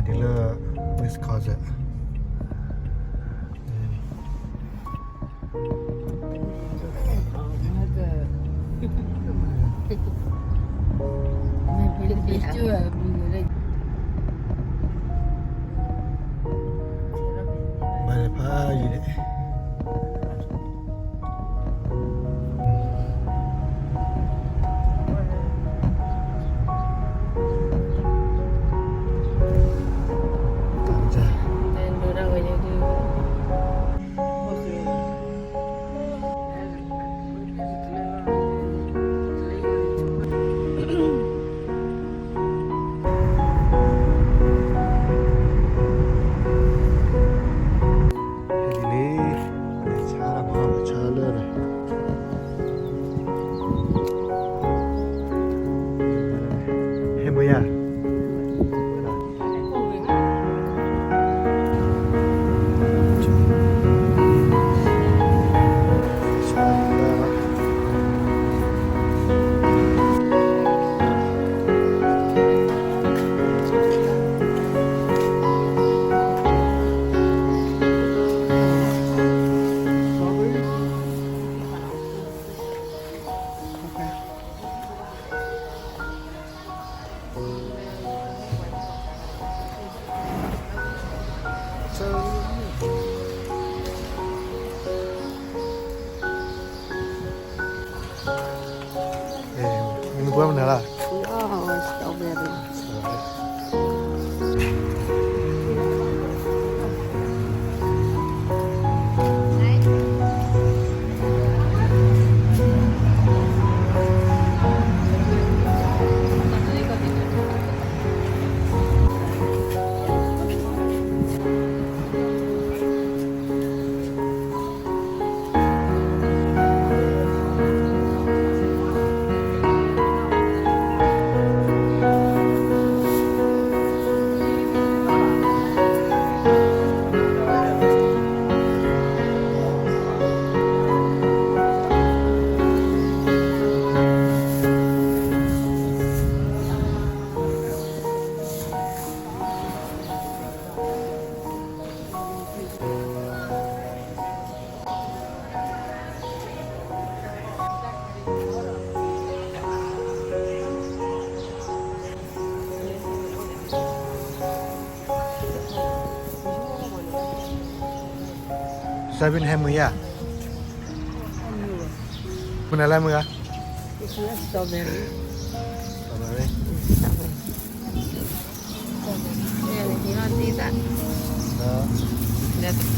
ဒ်လၢ Wisconsin ဘၣ်ဖးယံၤန့ၣ် ဒ်န့ၣ် ဆါလီၤမး ဆါလၢ ဟဲမုၢ်ယါ မ့ၢ်ပှၤမနုၤလၢ strawberry. Seven ဟဲမုၢ်ယါ, မနုၤလၢမုၢ်ဂၤ, strawberry, strawberry.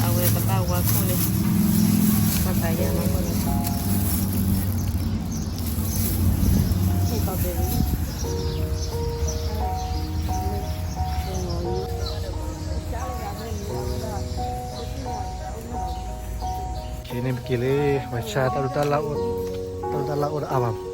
အဝဲတဘၣ်ဝါခိၣ်န့ၣ်, ဘၣ်သးယါမးခိၣ်န့ၣ်, ခဲန့ၣ်ပက့ၤလၢ ပှၤဆါတၢ်ဒိးတၢ်လၢ်အိၣ်, တၢ်ဒိးတၢ်လၢ်အိၣ်ဒီးအါဘၣ်မး.